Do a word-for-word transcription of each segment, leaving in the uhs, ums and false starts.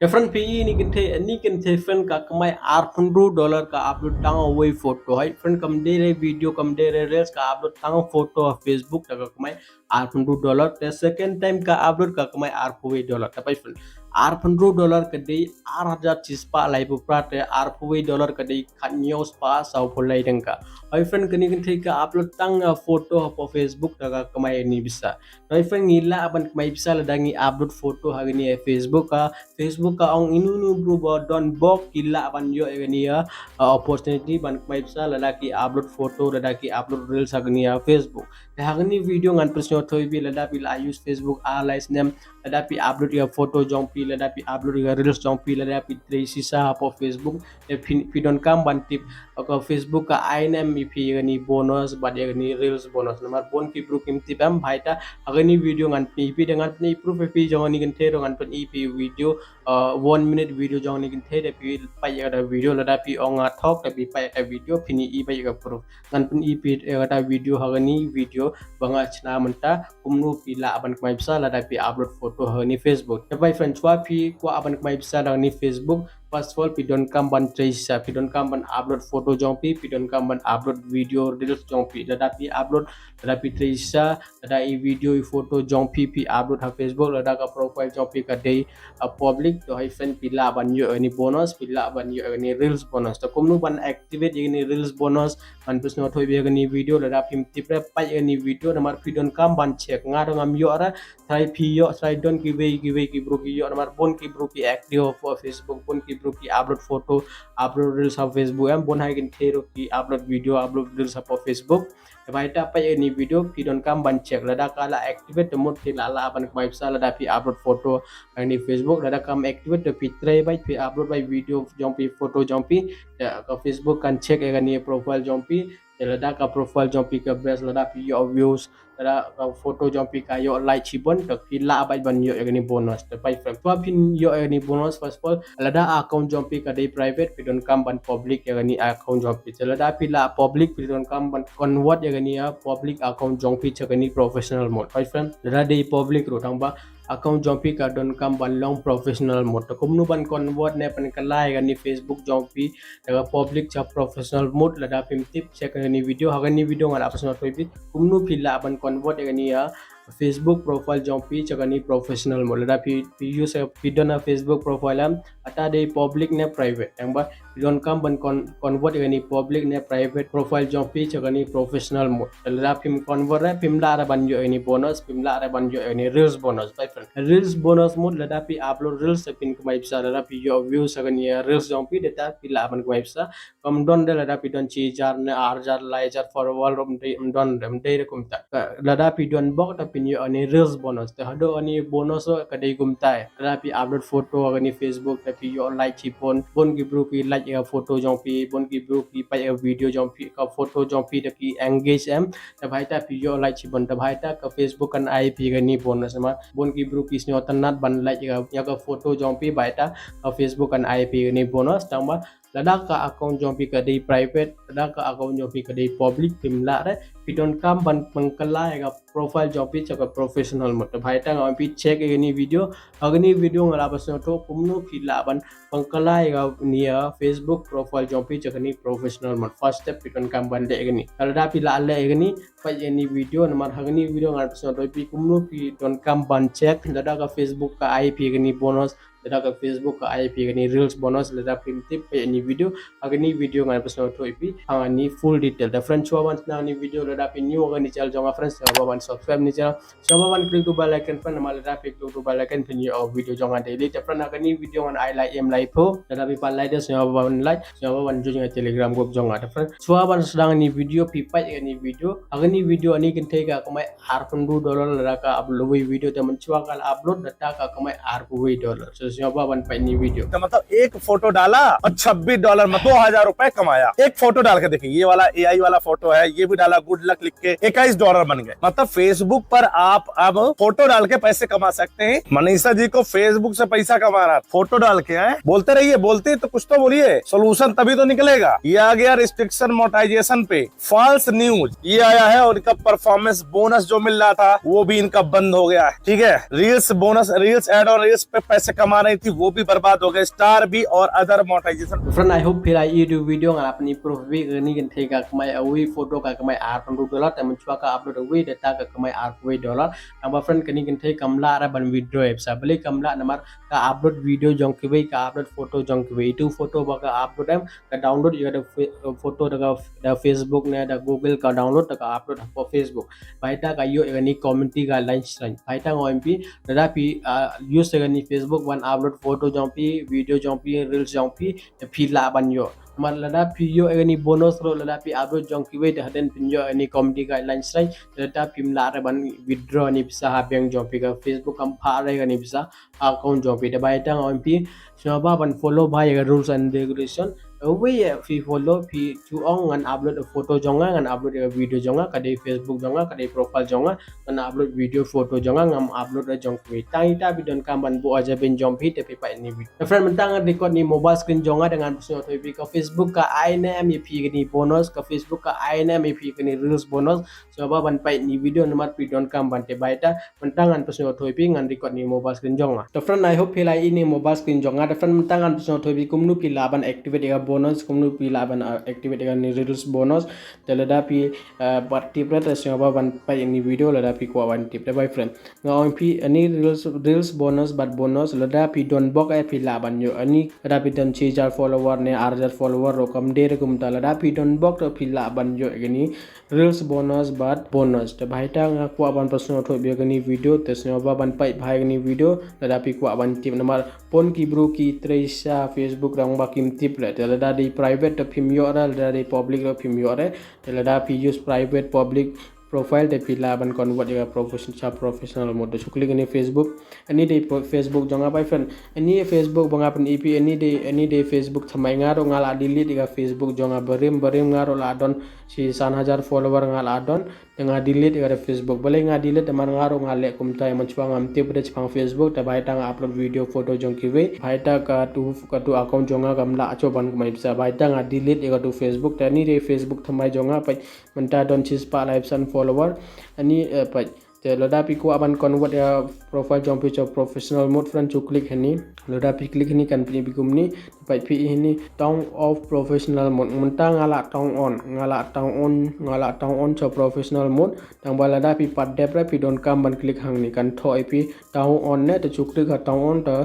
Te friend, phi i ni kynthei, ni kynthei friend, ka kmai arphew dollar ka upload tang wei photo. Hai friend, kam dei re video, kam dei re reels, ka upload tang photo ha Facebook, te ka kmai arphew dollar. Te second time ka upload ka kmai arphew dollar. Te pai friend, arphew dollar ka dei ar hajar chispah laiphew phra, te arphew dollar ka dei khathynñiew spah sawphew lai tyngka. Hai friend, kane kynthei ka upload tang, uh, photo hapoh Facebook, te ka kmai ni pisa. Te hai friend, ngi lah ban kmai pisa lada ngi upload photo ha kane Facebook, ka Facebook ka ong inu inu bru ba don bok ki lah ban ïoh ïa kane, uh, opportunity ban kmai pisa lada ki upload photo, lada ki upload reels ha kane, uh, Facebook. Te ha kane video ngan pynsngew thoh ïa phi, lada phi la use Facebook ar lai snem, lada phi upload ïa photo jong phi, lada phi upload ïa reels jong phi, lada phi trei shisha hapoh Facebook, te phi, phi donkam ban tip, ka Facebook ka ai ne em ïa phi ïa kane bonus bad ïa kane reels bonus. Namar bun ki bru kim tip em, bha ita ha kane video ngan pyni ïa phi, da ngan pyni proof ïa phi jong kane kynthei ruh, ngan pyni ïa phi video, uh, one minute video jong kane kynthei, da phi peit ïa kata video, lada phi ong nga thok, da phi peit ïa kata video phin i beit ïa ka proof. Ngan pyni ïa phi ïa kata video ha kane video ba nga shna mynta, kumno phi lah ban kmai pisa lada phi upload photo ha kane Facebook. Te pai friend, shuwa phi kwah ban kmai pisa ha kane Facebook, first of all phi donkam ban trei shisha, phi donkam ban upload photo jong phi, phi donkam ban upload video reels jong phi. Lada phi upload, lada phi trei shisha, lada i video i photo jong phi phi upload ha Facebook, lada ka profile jong phi ka dei, uh, public, to hai friend, phi lah ban ïoh ïa kane bonus, phi lah ban ïoh ïa kane reels bonus. Te kumno ban activate ïa kane reels bonus, ngan pynsngew thoh ïa phi ha kane video, lada phim tip re peit ïa kane video, namar phi donkam ban check. Nga ruh ngam ïoh re, trai phi ïoh, trai don kiwei kiwei ki bru ki ïoh, namar bun ki bru ki active hapoh Facebook, bun ki bru ki upload photo, upload reels ha Facebook em, bun ha ki kynthei ruh ki upload video, upload reels hapoh Facebook. Te bha ita peit ïa kane video, phi donkam ban check. Lada ka la activate te mut phi lah lah ban kmai pisa lada phi upload photo ha kane Facebook. Lada kam activate te phi trei beit, phi upload beit video jong phi, photo jong phi, te ka Facebook kan check ïa kane profile jong phi. Te lada ka profile jong phi ka best, lada phi ïoh views, lada ka photo jong phi ka ïoh like shibun, te phi lah beit ban ïoh ïa kane bonus. Te pai friend, shuwa phin ïoh ïa kane bonus, first of all, lada account jong phi ka dei private, phi donkam ban public ïa kane account jong phi. Te lada phi lah public, phi donkam ban convert ïa kane, ah, public account jong phi sha kane professional mode. Pai friend, lada dei public ruh, tang ba account jong phi ka donkam ban long professional mode. Te kumno ban convert ne pynkylla ïa kane Facebook jong phi da ka public sha professional mode, lada phim tip, check ïa kane video. Ha kane video ngan pynsngew thoh ïa phi kumno phi lah ban convert ïa kane, ah, Facebook profile jong phi sha kane professional mode. Lada phi, phi use, phi don ha Facebook profile em, ata dei public ne private. Tang ba phi donkam ban con-, convert ïa kane public ne private profile jong phi sha kane professional mode. Te lada phim convert re, phim lah re ban ïoh ïa kane bonus, phim lah re ban ïoh ïa kane reels bonus, pai friend. Reels bonus mode, lada phi upload reels te phin kmai pisa, lada phi ïoh views ha kane reels jong phi, te ta phi lah ban kmai pisa. Kam don de lada phi don shi hajar ne ar hajar, lai hajar follower ruh ym dei, ym don de, ym dei de kumta. Ka, lada phi don bok te phin ïoh ïa kane reels bonus. Te haduh ïa kane bonus ruh ka dei kumta. Lada phi upload photo ha kane Facebook te phi ïoh like shibun, bun ki bru ki like ïa ka photo jong phi, bun ki bru ki peit ïa ka video jong phi, ka photo jong phi, te ki engage em, te bha ita phi ïoh like shibun. Te bha ita ka Facebook kan ai ïa phi kane bonus, namar bun ki bru ki sngewtynnat ban like ïa ka, ïa ka photo jong phi, bha ita ka Facebook kan ai ïa phi kane bonus. Tang ba lada ka account jong phi ka dei private, lada ka account jong phi ka dei public, phim lah re, phi donkam ban pynkylla ïa ka profile jong phi sha ka professional mode. Te bha ita nga ong phi check ïa kane video, ha kane video nga la pynsngew thoh kumno phi lah ban pynkylla ïa kane, ah, Facebook profile jong phi sha kane professional mode. First step phi donkam ban leh ïa kane. Te lada phi lah leh ïa kane, peit ïa kane video, namar ha kane video ngan pynsngew thoh ïa phi kumno phi donkam ban check lada ka Facebook ka ai ïa phi kane bonus, lada ka Facebook ka ai ïa phi kane reels bonus, lada phim tip peit ïa kane video, ha kane video ngan pynsngew thoh ïa phi ha kane full detail. Te friend, shuwa ban shna kane video, lada phi new ha kane channel jong nga friend, sngewbha ban subscribe ne channel, sngewbha ban click to bell icon friend, namar lada phi click to bell icon phin ïoh video jong nga daily. Te friend, ha kane video ngan ai like em laiphew, lada phi pat like de sngewbha ban like, sngewbha ban join ïa ka Telegram group jong nga. Te friend, shuwa ban sdang kane video, phi peit ïa kane video, ha kane video kane kynthei ka kmai arphew dollar lada ka upload wei video, te mynshuwa ka la upload da ta ka kmai arphew dollar. So sngewbha ban peit ïa kane video. का मतलब एक फोटो डाला और छब्बीस डॉलर में दो हजार रुपए कमाया। एक फोटो डाल के देखिए, ये वाला एआई वाला फोटो है, ये भी डाला गुड लक लिख के, इक्कीस डॉलर बन गए। मतलब Facebook पर आप अब फोटो डाल के पैसे कमा सकते हैं। मनीषा जी को Facebook से पैसा कमाना, फोटो डाल के, हैं, बोलते रहिए, बोलते तो कुछ तो बोलिए, सॉल्यूशन तभी तो निकलेगा। ये आ गया रिस्ट्रिक्शन मोनेटाइजेशन पे, फॉल्स न्यूज ये आया है, और इनका परफॉर्मेंस बोनस जो मिल रहा था वो भी इनका बंद हो गया है। ठीक है, रील्स बोनस, रील्स ऐड और रील्स पे पैसे कमा आ रही थी, वो भी बर्बाद हो गए, स्टार भी और other monetisation. Friend, I hope phi la ïohi ïa u video, ngan ap ïa phi proof. Wi, kane kynthei ka kmai, wi, photo ka kmai arphew dollar, te mynshwa ka upload wi, data ka kmai arphew dollar. Tangba friend, kane kynthei kam lah re ban withdraw ïa pisa. Balei kam lah? Namar ka upload video jong kiwei, ka upload photo jong kiwei. Itu photo ba ka upload em, ka download ïa ka photo da ka, da Facebook ne da Google, ka download da ka upload hapoh Facebook. Bad ita ka ïoh ïa kane community guidelines shrine. Bad ita nga ong ïa phi, lada phi, ah, use ïa kane Facebook ban upload photo jong phi, video jong phi, reels jong phi, te phi lah ban ïoh. Namar lada phi ïoh ïa kane bonus ruh lada phi upload jong kiwei, te hadien phin ïoh ïa kane community guidelines shrine, te lada phim lah re ban withdraw ïa kane pisa ha bank jong phi, ka Facebook kam phah re ïa kane pisa account jong phi. Te bad ita nga ong ïa phi, sngewbha ban follow bha ïa ka rules and regulation. Wi, eh, phi follow, phi ju ong ngan upload photo jong nga, ngan upload video jong nga, ka dei Facebook jong nga, ka dei profile jong nga, ngan upload video photo jong nga, ngam upload jong kiwei. Tang ita phi donkam ban buh ha jabieng jong phi, te phi peit ïa kane video. Te friend, mynta ngan record ïa kane mobile screen jong nga, te ngan pynsngewthuh ïa phi, ka Facebook ka ai ne em ïa phi kane bonus, ka Facebook ka ai ne em ïa phi kane reels bonus. Sngewbha ban peit ïa kane video namar phi donkam ban tip. Bad ita, mynta ngan pynsngewthuh ïa phi, ngan record ïa kane mobile screen jong nga. Te friend, I hope phi la ïohi ïa kane mobile screen jong nga. Te friend, mynta ngan pynsngewthuh ïa phi kumno phi lah ban activate ïa ka bonus, kumno phi lah ban, uh, activate ïa kane reels bonus. Te lada phi, uh, pat tip re, te sngewbha ban peit ïa kane video lada phi kwah ban tip. Te bye friend. Nga ong ïa phi, kane reels, reels bonus bad bonus, lada phi don bok, eh, phi lah ban ïoh. Kane lada phi don shi hajar follower ne ar hajar follower ruh kam dei re kumta, lada phi don bok te phi lah ban ïoh ïa kane reels bonus bad bonus. Te bad ita nga kwah ban pynsngewthuh ïa phi ïa kane video, te sngewbha ban peit bha ïa kane video lada phi kwah ban tip, namar bun ki briew ki trei sha Facebook tangba kim tip re. Te lada dei private te phim ïoh re, lada dei public te phim ïoh re. Te lada phi use private public profile te phi lah ban convert ïa ka profession-, sha professional mode. Te shu click ïa kane Facebook. Kane dei pro-, Facebook jong nga bye friend. Kane Facebook ba nga pyni ïa phi, kane dei, kane dei Facebook thymmai. Nga ruh nga la delete ïa ka Facebook jong nga barim barim, nga ruh la don shi san hajar follower nga la don. Te nga delete ïa ka Facebook. Balei nga delete? Namar nga ruh nga leh kumta, ïa, mynshuwa ngam tip re shaphang Facebook, te bad ita nga upload video photo jong kiwei. Bad ita katu, katu account jong nga kam lah shuh ban kmai pisa. Bad ita nga delete ïa katu Facebook. Te kane dei Facebook thymmai jong nga, peit mynta don shispah laiphew san follower. Kane, eh, peit. Te lada phi kwah ban convert ïa profile jong phi sha professional mode friend, shu click hangne. Lada phi click hangne kan pyni ïa phi kumne. Peit phi hangne turn off professional mode. Mynta nga la turn on, nga la turn on, nga la turn on sha professional mode. Tangba lada phi pat dep re phi donkam ban click hangne, kan thoh ïa phi turn on ne, te shu click ha turn on te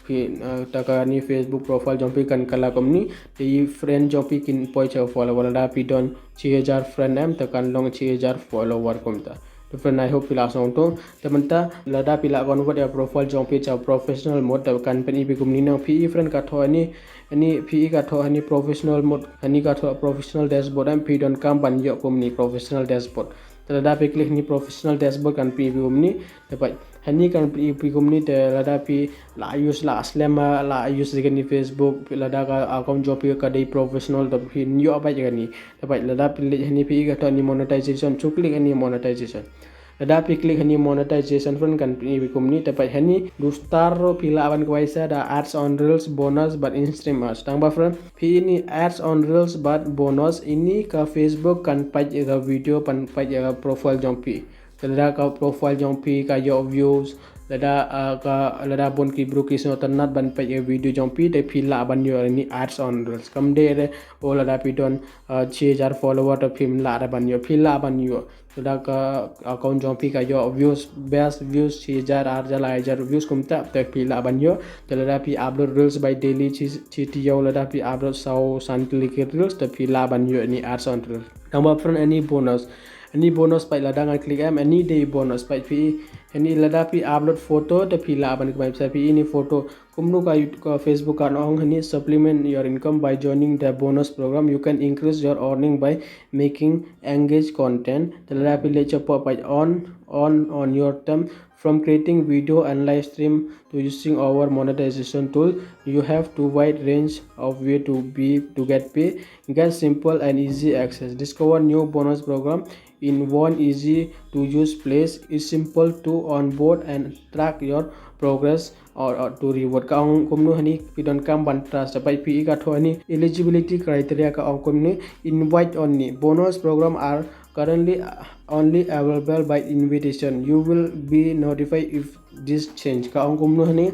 phi, eh, te kane Facebook profile jong phi kan kylla kumne, te i friend jong phi kin poi sha follower. Lada phi don shi hajar friend em, te kan long shi hajar follower kumta. Te friend, I hope phi la sngewthuh. Te mynta lada phi la convert ïa profile jong phi sha professional mode, te kan pyni ïa phi kumne. Nang phi i friend ka thoh hangne, hangne phi i ka thoh hangne professional mode, hangne ka thoh professional dashboard em, phi donkam ban ïoh kumne professional dashboard. Te lada phi click hangne professional dashboard kan pyni ïa phi kumne. Te peit, hangne kan pyni ïa phi kumne, te lada phi la use la slem, la use ïa kane Facebook, lada ka account jong phi ka dei professional, te phin ïoh beit ïa kane. Te peit, lada phi leit hangne phi i ka thoh hangne monetization, shu click hangne monetization. Lada phi click hangne monetization friend kan pyni ïa phi kumne, te peit hangne dustar ruh phi lah ban kawai sa da ads on reels, bonus bad in-stream ads. Tangba friend, phi i hangne ads on reels bad bonus, hangne ka Facebook kan peit ïa ka video, kan peit ïa ka profile jong phi. Te lada ka profile jong phi ka ïoh views, lada, ah, ka, lada bun ki briew ki sngewtynnat ban peit ïa video jong phi, te phi lah ban ïoh hangne ads on reels. Kam dei re, oh, lada phi don, ah, shi hajar follower te phim lah re ban ïoh, phi lah ban ïoh. Te lada ka account jong phi ka ïoh views, best views, shi hajar, ar hajar, lai hajar views kumta, te phi lah ban ïoh. Te lada phi upload reels bai daily, shi, shi taïew lada phi upload saw san tylli ki reels, te phi lah ban ïoh hangne ads on reels. Tangba friend, hangne bonus. Hangne bonus peit lada ngan click em, hangne dei bonus peit phi. Hangne lada phi upload photo te phi lah ban kmai pisa, phi i hangne photo. Kumno ka, ka Facebook kan ong hangne, supplement your income by joining the bonus program. You can increase your earning by making engage content. Te lada phi leit shapoh peit on, on, on your term. From creating video and live stream to using our monetization tool, you have to wide range of way to be, to get paid. Get simple and easy access. Discover new bonus program in one easy to use place. It's simple to onboard and track your progress or, or to reward. Ka ong kumno hangne, phi donkam ban track. Te peit phi i ka thoh hangne eligibility criteria, ka ong kumne, invite only. Bonus program are currently, uh, only available by invitation. You will be notified if this change. Ka ong kumno hangne,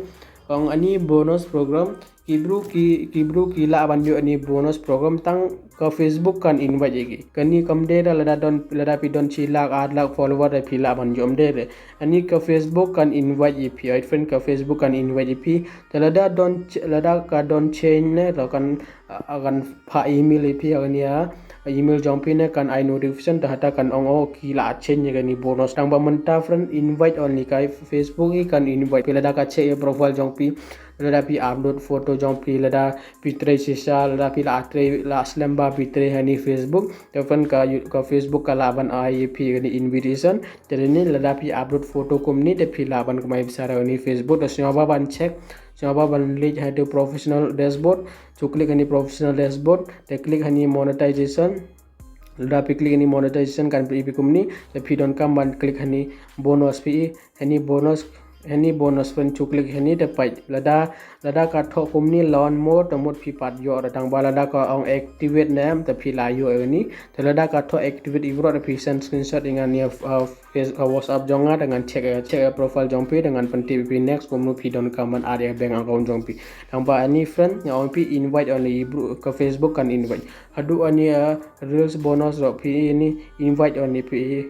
Ong ani bonus program, ki bru ki, ki bru ki lah ban ïoh ani bonus program tang ka Facebook kan invite ïa ki. Kani kam dei da lada don, lada phi don shi lak, ar lak follower da phi lah ban ïoh, ym dei re. Ani ka Facebook kan invite ïa phi, ai friend, ka Facebook kan invite ïa phi. Te lada don ch-, lada ka don change ne, lada kan, ah, kan phah email ïa phi, ïa kani ïa email jong phi ne kan ai notification, te hata kan ong, oh, ki la change ïa kani bonus. Tang ba mynta friend, invite only, ka Facebook hi kan invite. Phi lada ka check ïa profile jong phi, lada phi upload photo jong phi, lada phi trei shisha, lada phi la trei, la slem ba phi trei hani Facebook, te friend ka, ka Facebook ka lah ban ai ïa phi kani invitation. Te ni lada phi upload photo kumni te phi lah ban kmai pisa da kani Facebook. Te sngewbha ban check, sngewbha ban leit ha tu professional dashboard. Shu click hani professional dashboard, te click hani monetization. Lada phi click hani monetization kan phi, phi kumni, te phi donkam ban click hani bonus phi, hani bonus, hani bonus friend, shu click hani te phi. Lada, lada ka thoh kumni learn more, te mut phi pat ïoh, tang ba lada ka ong activate ne em, te phi la ïoh ïa kani. Te lada ka thoh activate ïa baroh, te phi send screenshot ïa nga ïa, uh, Face-, uh, WhatsApp jong nga, te ngan check, uh, check, uh, profile jong phi, te ngan pyntip phi next kumno phi donkam ban add ïa bank account jong phi. Tang ba ani friend, nga ong phi invite only, bru, ka Facebook kan invite. Haduh ani, uh, reels bonus ruh phi ni invite only phi.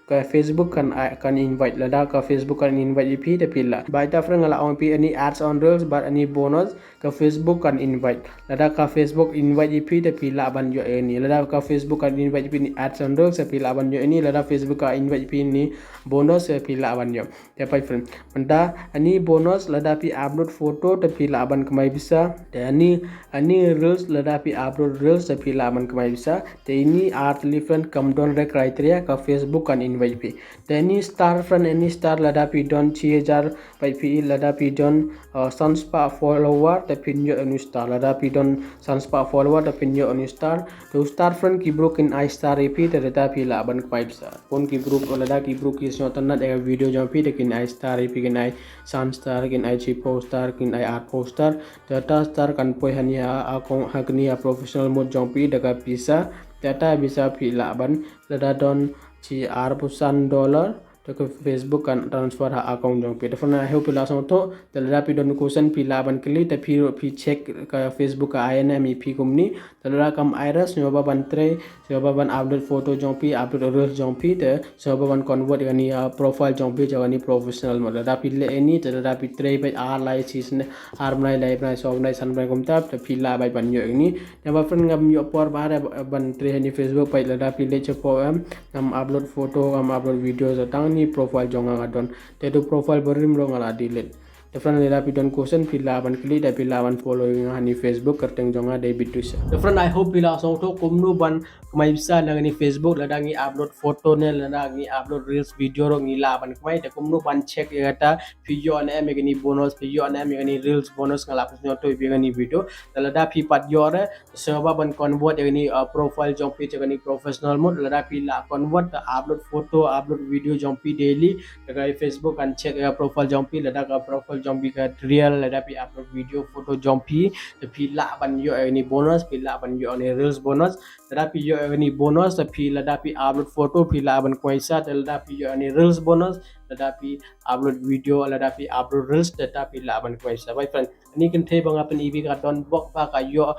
Ka Facebook kan, uh, kan invite, lada ka Facebook kan invite ïa phi te phi lah. Ba ita friend nga la ong phi ani ads on reels bad ani bonus, ka Facebook kan invite. Lada ka Facebook invite ïa phi te phi lah ban ïoh ïa ni. Lada ka Facebook kan invite ïa phi ni ads on reels te phi lah ban ïoh ïa ni. Lada Facebook ka invite ïa phi ni bonus te phi lah ban ïoh. Te pai friend. Mynta ani bonus lada phi upload photo te phi lah ban kmai pisa. Te ani, ani reels lada phi upload reels te phi lah ban kmai pisa. Te ini ar tylli friend, kam don re criteria, ka Facebook kan invite phi. Te ani star friend, ani star lada phi don shi hajar, pai phi lada phi don, uh, san spah follower te phin ïoh ani star. Lada phi don san spah follower te phin ïoh ani star. Te u star friend ki bru kin ai star ïa phi te lada phi lah ban kmai pisa. Pun ki bru, lada ki bru ki sngewtynnat ïa video jong phi te kin ai star ïa phi, kin ai san star, kin ai shiphew star, kin ai arphew star. Te ta star kan poi hani ha, ha kong, ha kani ha professional mode jong phi da ka pisa. Te ta pisa phi lah ban, lada don shi arphew san dollar, te ka Facebook kan transfer ha account jong phi. Te friend, I hope phi la sngewthuh. Te lada phi don question phi lah ban kylli, te phi, phi check ka Facebook ka ai ne em ïa phi kumni. Te lada kam ai re, sngewbha ban trei, sngewbha ban upload photo jong phi, upload reels jong phi, te sngewbha ban convert ïa kani, uh, profile jong phi ïa kani professional mode. Lada phi leh ïa ni, te lada phi trei beit ar lai shisien, ar bnai, lai bnai, saw bnai, san bnai kumta, te phi lah beit ban ïoh ïa ni. Te ba friend, ngam ïoh por ba re ban trei hani Facebook, beit lada phi leh check em, ngam upload photo, ngam upload video, sa tang ni profile jong nga nga don. Te tu profile barim ruh nga la delete. Te friend, lada phi don question phi lah ban kylli, te phi lah ban follow ïa nga hani Facebook, kyrteng jong nga David Dusha. Te friend, I hope phi la sngewthuh kumno ban kmai pisa na kani Facebook, lada ngi upload photo ne, lada ngi upload reels video ruh ngi lah ban kmai. Te kumno ban check ïa kata, phi ïoh ne em ïa kani bonus, phi ïoh ne em ïa kani reels bonus, nga la pynsngewthuh ïa phi kani video. Te lada phi pat ïoh re, sngewbha ban convert ïa kani, uh, profile jong phi ïa kani professional mode. Lada phi lah convert, te upload photo, upload video jong phi daily, te ka Facebook kan check ïa profile jong phi, lada ka profile jong phi ka real, lada phi upload video photo jong phi, te phi lah ban ïoh ïa kani bonus, phi lah ban ïoh ïa kani reels bonus. Lada phi ïoh ïa kani bonus, te phi, lada phi upload photo phi lah ban kmai pisa, te lada phi ïoh ïa kani reels bonus, lada phi upload video, lada phi upload reels, te ta phi lah ban kmai pisa. Bye friend. Ani kynthei ba nga pyn-i phi ka don bok ba ka ïoh,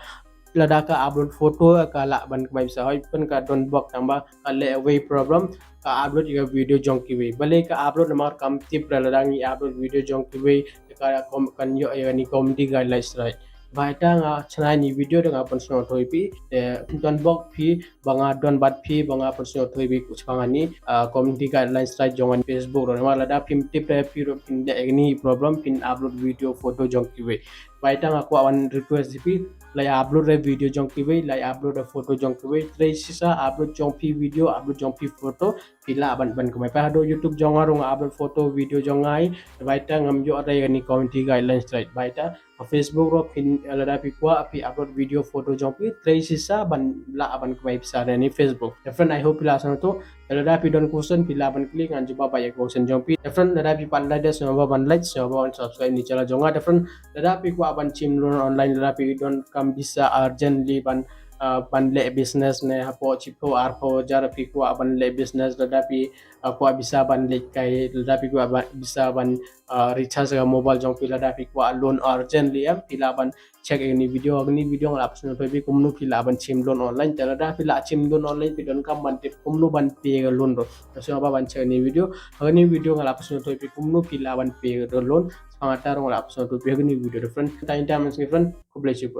lada ka upload photo ka lah ban kmai pisa. Hoi pyn ka don bok tang ba ka leh wei problem, ka upload ïa ka video jong kiwei. Balei ka upload? Namar kam tip re lada ngi upload video jong kiwei, ka kom-, kan ïoh ïa kani community guidelines strike. Ba ita nga chna ïa ni video da nga pynsngewthuh ïa phi, te don bok phi, ba nga don bad phi, ba nga pynsngewthuh ïa phi shaphang ani, ah, community guidelines strike jong ani Facebook ruh. Namar lada phim tip re phi ruh phin leh ïa kani problem, phin upload video photo jong kiwei. Ba ita nga kwah wan request ïa phi, la ïa upload re video jong kiwei, la ïa upload re photo jong kiwei, trei shisha upload jong phi video, upload jong phi photo, phi lah ban, ban kmai. Peit haduh YouTube jong nga ruh nga upload photo video jong nga hi, ba ita ngam ïoh re ïa kani community guidelines strike. Ba ita ha Facebook ruh phin, lada phi kwah phi upload video photo jong phi, trei shisha ban lah ban kmai pisa da ni Facebook. Te friend, I hope phi la sngewthuh. Te lada phi don question phi lah ban kylli, ngan jubab ïa ka question jong phi. Te friend, lada phi pat like, sngewbha ban like, sngewbha ban subscribe ni channel jong nga. Te friend, lada phi kwah ban shim loan online, lada phi donkam pisa urgently ban ah, ban leh business ne hapoh shiphew arphew hajar phi kwah ban leh business, lada phi, ah, kwah visa ban leit kai, lada phi kwah ba-, visa ban, ah, recharge ka mobile jong phi, lada phi kwah loan urgently em, phi lah ban check ïa kani video. Kani video nga lah pynsngewthuh ïa phi kumno phi lah ban shim loan online. Te lada phi lah shim loan online phi donkam ban tip kumno ban pay ka loan ruh. Te sngewbha ban check kani video. Kani video nga lah pynsngewthuh ïa phi kumno phi lah ban pay ka loan. Sngewbha ruh nga lah pynsngewthuh ïa phi kani video, friend. Tang ita mynta, friend. Khublei shibun.